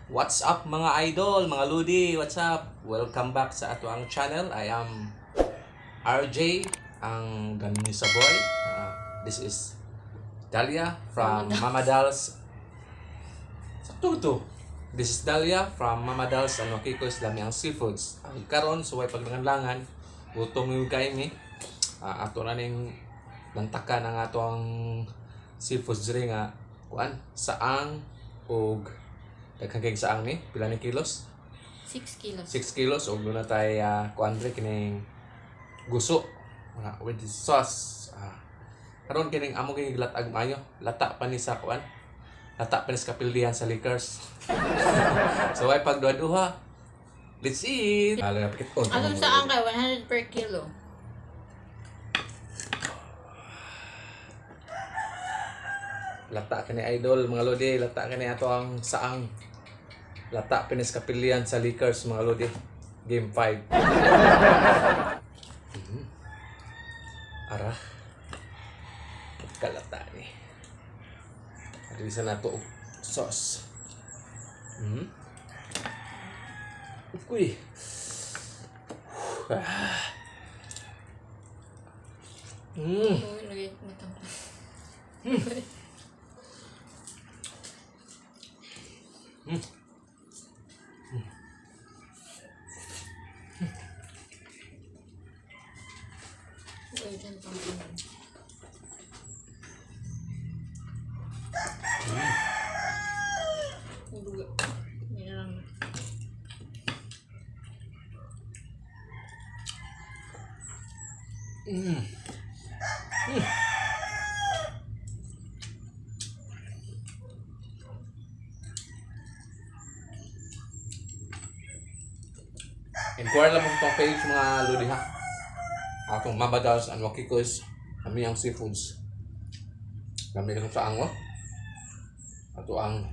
What's up, mga idol, mga lodi? What's up? Welcome back sa ato ang channel. I am RJ, ang Ganisa Boy. This is Dalia from Mama Dal's. Sakto to. This is Dalia from Mama Dal's and Wakiko's Lamiang Seafoods. Ang karon suway paglangan-langan, gutom yung kay ni. Ato na ning lantakan ang ato ang seafoods diri nga kuan saang og daghang kay saang ni pila ni kilos? 6 kilos. 6 kilos og duna tay kuan diri kining guso wala with sauce. Karon kining amo kini gilatag maayo, lata pa ni sa kuan, lata pa ni sa kapildihan sa Lakers. So ay pagduha-duha, let's eat. Ala na pikit on. Atong saan kay 100 per kilo. Lata kini, idol, mga lodi, lata kini ato ang saang, lata pinis kapilian sa Lakers, mga lodi, game 5. Ara pagkalata ni Adili sa nato og sauce. Uy. Ah. Uy, lagay matang. Uy, dyan pang ano. Duga. Hindi na lang. Inquire lang mo itong page, mga lodi, ha. Atong Mabadals and Wakikos, kami ang seafoods. Kami lang sa ango. Ato ang.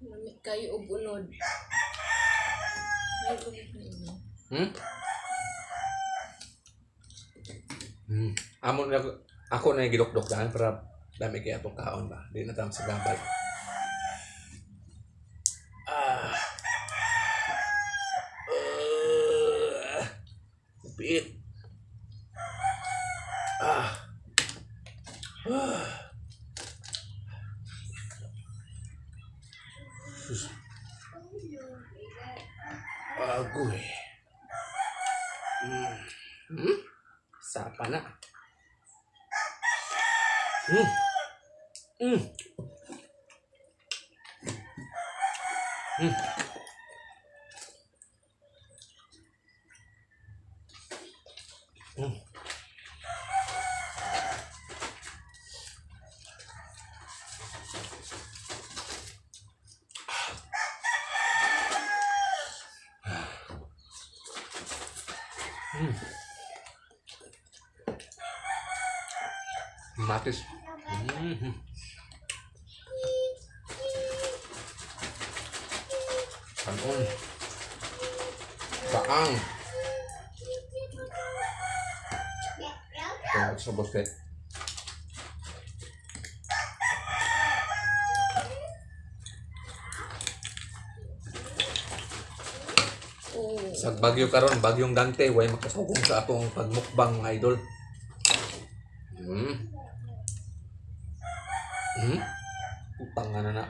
Lami kayo og unod. Ay, unod na inyo. Amo na ako na gidukdok daan para dami kay atong kaon ba. Di na tam sa gabay. Ah. Biit. Ah. Ah. Sus. Agoy. Sapa na. Matis. Kanon. Saang. Ito sa buffet. Oh. Sa Bagyo karon, Bagyong Dante, way makasugong sa atong pagmukbang, mga idol. Putang nga na na.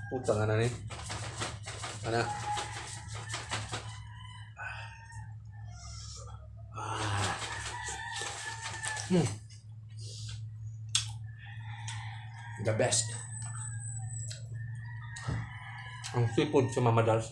Putang nga na ni. Ana. Ah. The best. Ang seafood sa Mama Dolls.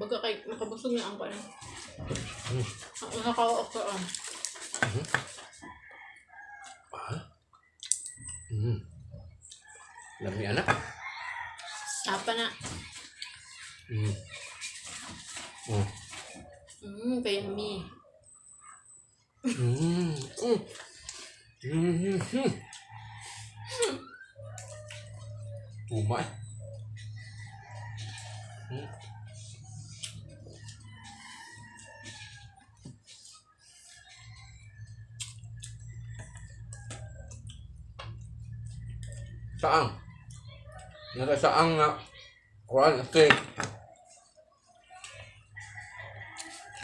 Baga kay makabusog na ang kuan. Ang usa ka okay ah. Lami anak. Sapa na. Oh. Kay yummy. Tuma eh. Saang? Nakasaang nga kuan steak.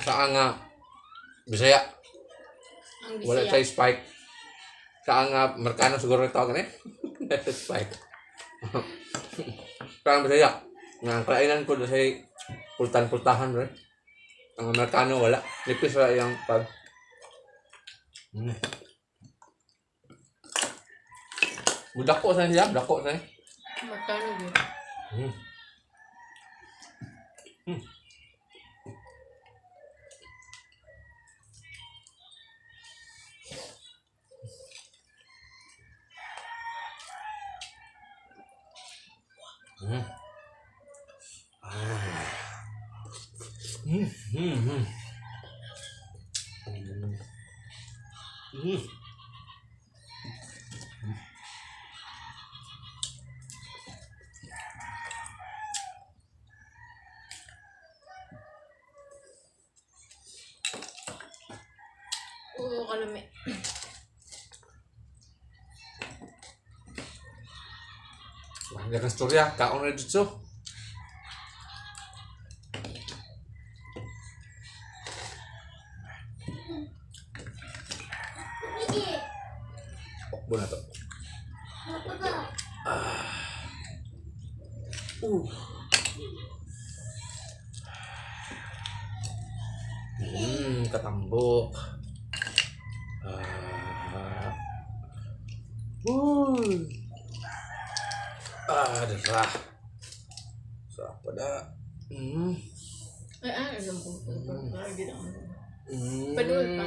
Saang nga Bisaya. Ang Wala Bisaya. siya spike. Saan nga, Merkano siguro yung tawag na eh. Spike. Saan Bisaya? Nga, ang kainan ko sa pultan-pultahan rin. Ang Amerikano wala. Nipis wala yung pag. Dako sa siya, dako sa. Magkano yun? Ah. Oo, kalami. Wala kang storya, kaon na dito. Okbo na to. Katambok. Ah. Uy. Ah, dara. Sa pada. Ay, ah, alam ko. Parang ginawa. Padul pa.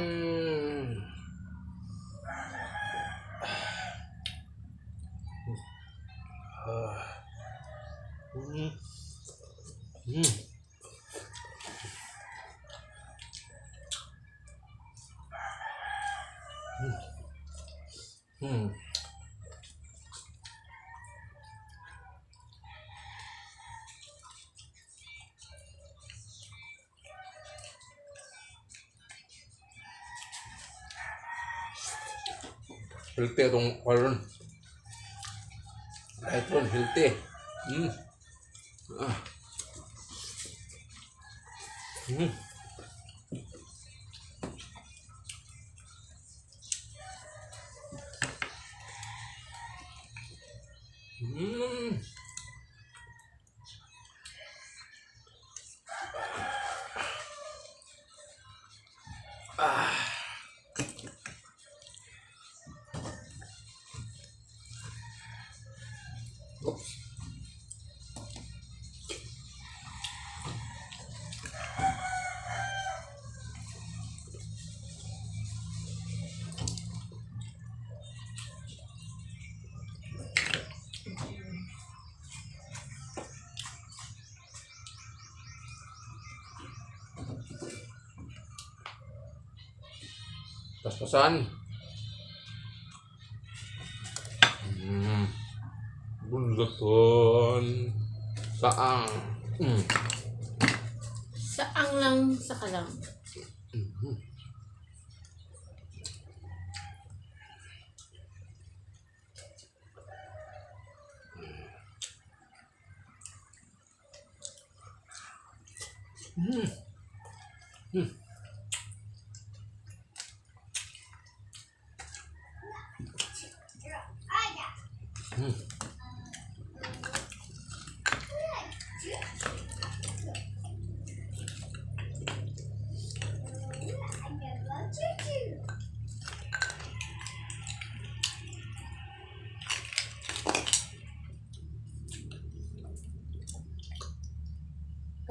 Ah. Healthy itong karon. Ito, healthy. Ah. Ah. Oops. Paspasan. Bunduton. Saang. Saang lang sa kalam.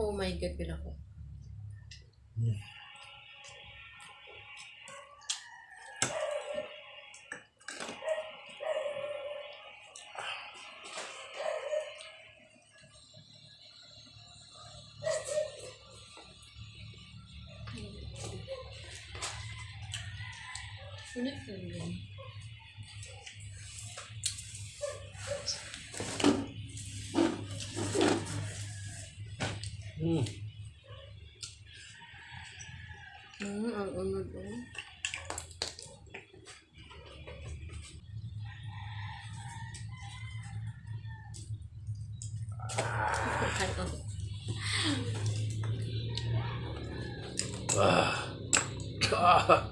Oh my God, gila ko. Sulit ko yun. Ang unod oh. Kanon. Ah. Ah.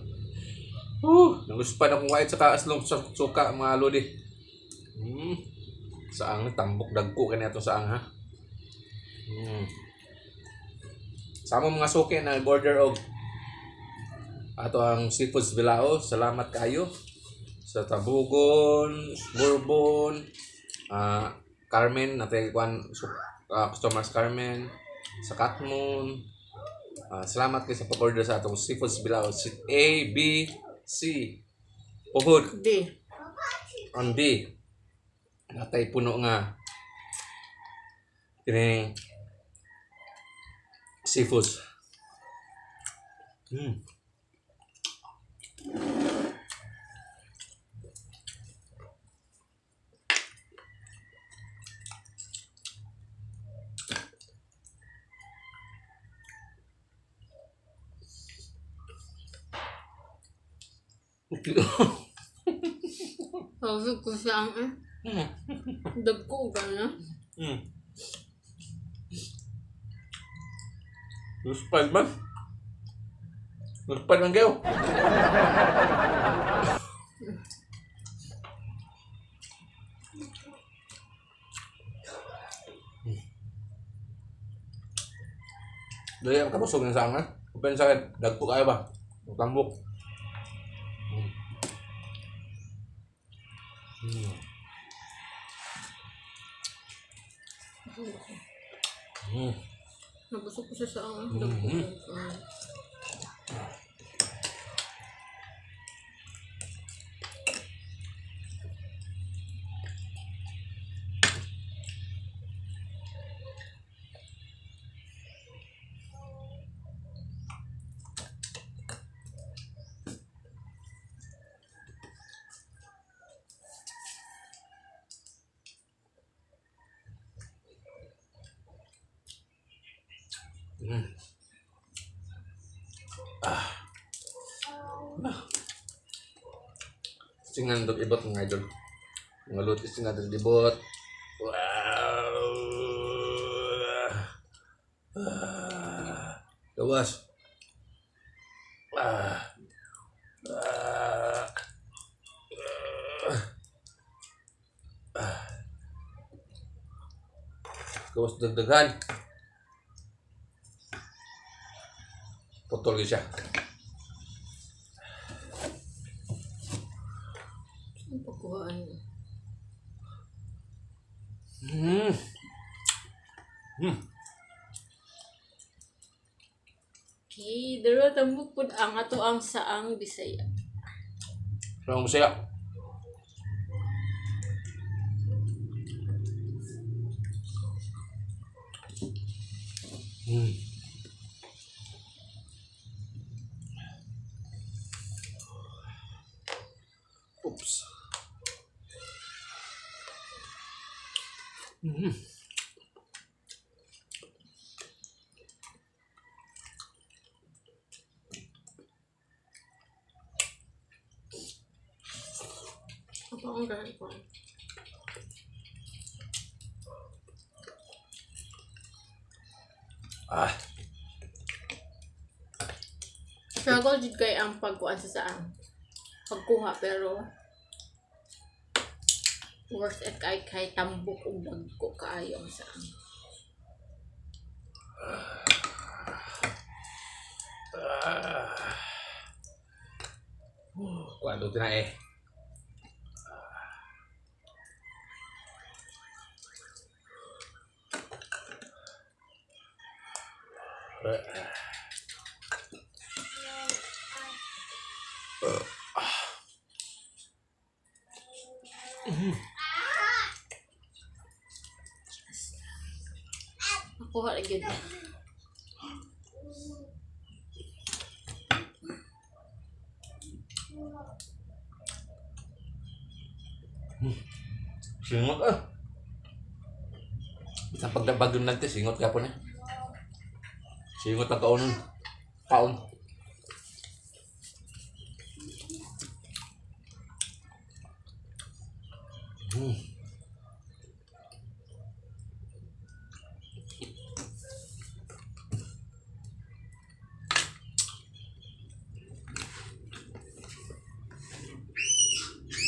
Nanguspan akong white sa kaaslong sa suka, mga lodi. Saang tambok dagko kani ato saang ha. Sa among mga suki na order og ato ang Seafoods Bilao, salamat kayo sa Tabugon, Bourbon, Carmen, natay kwan customers Carmen, sa Katmon. Salamat kayo sa pag-order sa atong Seafoods Bilao. Si A, B, C. Pohod D. on B. Natay puno nga kining seafoods. Sabi ko siya ang eh. Dagko ka na. Luspad man. Luspad man kayo. Dali ang kabusog ng sanga. Open sa akin, dagko kayo ba? Tambok. Nabusog ko siya sa ang dagko. Ah. Ah. Singan dog ibot, mga idol. Mga lot, singan dog ibot. Wow. Ah. Gawas. Ah. Ah. Ah. Gawas dagdagan. Putol gyud siya. Ang pagkuhaan niya. Okay, daro tambok pud ang ato ang saang Bisaya. Sarang Bisaya. Oops. Apa ang gano'n ko? Ah. Struggle jud kay ang pagkuan sa saang. Pagkuha pero worth it kay kay tambok ug dagko kaayo ang saang. Ah. Kuan na eh. Nakuha ra gyud. Singot ah. Isang pagdabag yun natin, singot ka po na. Singot ang kaon. Kaon.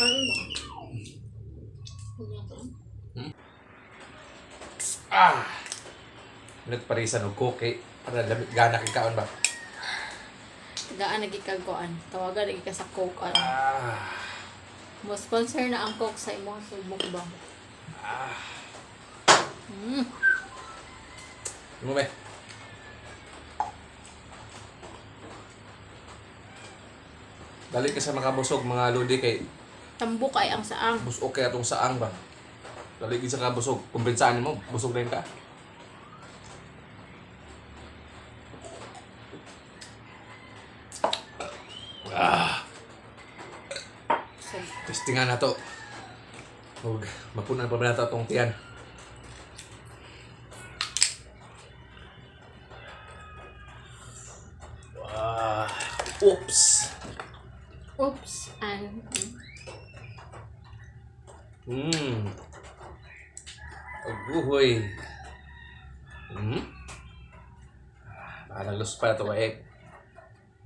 Ano ba? Huwag na to. Ah! Nagparisan og cookie para lamit gana kay kaon ba. Tagaan nagikagkuan. Tawagan nagika sa Coke. Ano. Ah! Mo sponsor na ang Coke sa imong subok ba? Ah! Mo ba? Dali ka sa makabusog, mga lodi, kay Tambok ay ang saang. busog kay atong saang ba. Dali gid sa kabusog. Kumpensaan nimo, busog rin ka. Ah, So, testingan na to. Ug mapunan pa ba nato atong tiyan? Ah, oops. Oops. And, Aguhoy. Baka naglos pa na ito eh.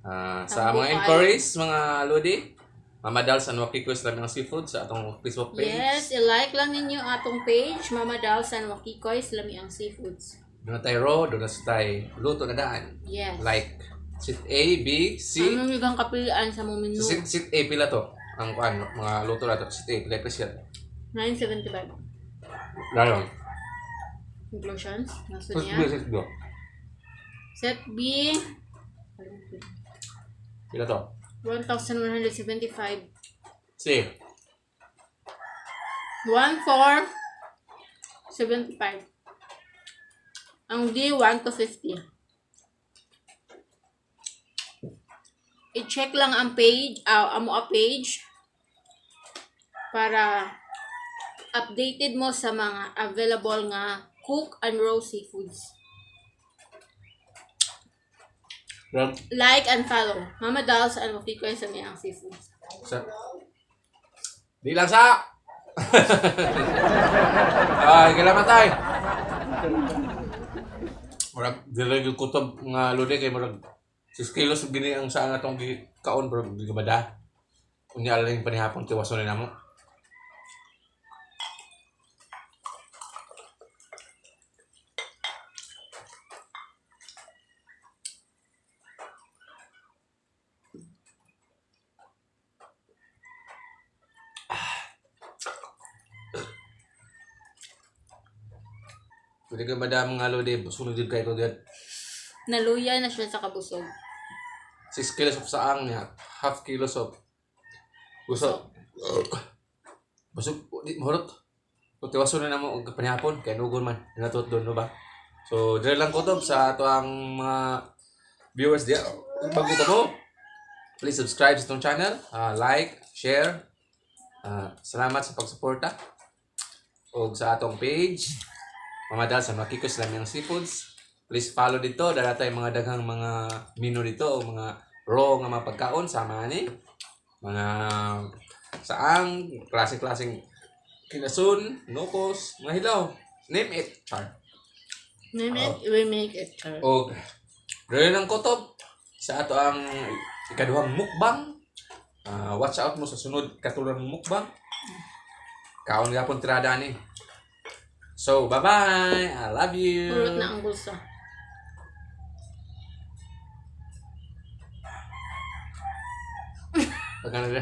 Ah, sa Tambo mga kayo. inquiries, mga Lodi, Mama Dals and Wakikos lang ng seafood sa atong Facebook page. Yes, i-like lang ninyo atong page, Mama Dals and Wakikoy, Lami ang Seafoods. Doon na tayo raw, doon na tayo luto na daan. Yes. Like, sit A, B, C. Anong ibang kapilian sa mong menu? Sit A pila to. Ang kuan, mga luto na to. Sit A, pila presyo. 975. Lalo. Inclusions. Nasa Sit niya. B, sit B. Set B, Pila to. 1,175. C. 1,475. Ang D, 1 to 50. I-check lang ang page, amo a page para updated mo sa mga available nga cook and raw seafoods. Rag. Like and follow. Mama Dolls and Wakikoy sa Miyang Seafoods. Sa. Di lang sa. Ay, kailangan tayo. Murag dili gyud kutob nga lodi kay murag 6 kilos ug gini ang saan atong gikaon pero gibada. Unya aling panihapon tiwason ni namo. Pwede ka madam nga lodi, sunod jud kay ko gyud. Naluya na siya sa kabusog. 6 kilos of saang niya, half kilos of gusto. Busog di mahurot. So tiwason na namo og panihapon kay nugon man dinatot doon no ba. So dire lang kutob sa ato ang mga viewers diya. Kung bago ka mo, please subscribe sa itong channel, like, share. Salamat sa pagsuporta og sa atong page. Mama Dals and Makikos Lamiang Seafoods. Please follow dito. Dara tayo mga daghang mga menu dito o mga raw nga mga pagkaon sama ni mga saang klase-klaseng kinasun, nukos, mga hilaw. Name it. Char. Name it, we make it. Char. O dire lang kutob sa ato ang ikaduhang mukbang. Watch out mo sa sunod katulad ng mukbang. Kaon gapon tirada ni. So, bye-bye. I love you. Purot na ang bulsa. Pagkano.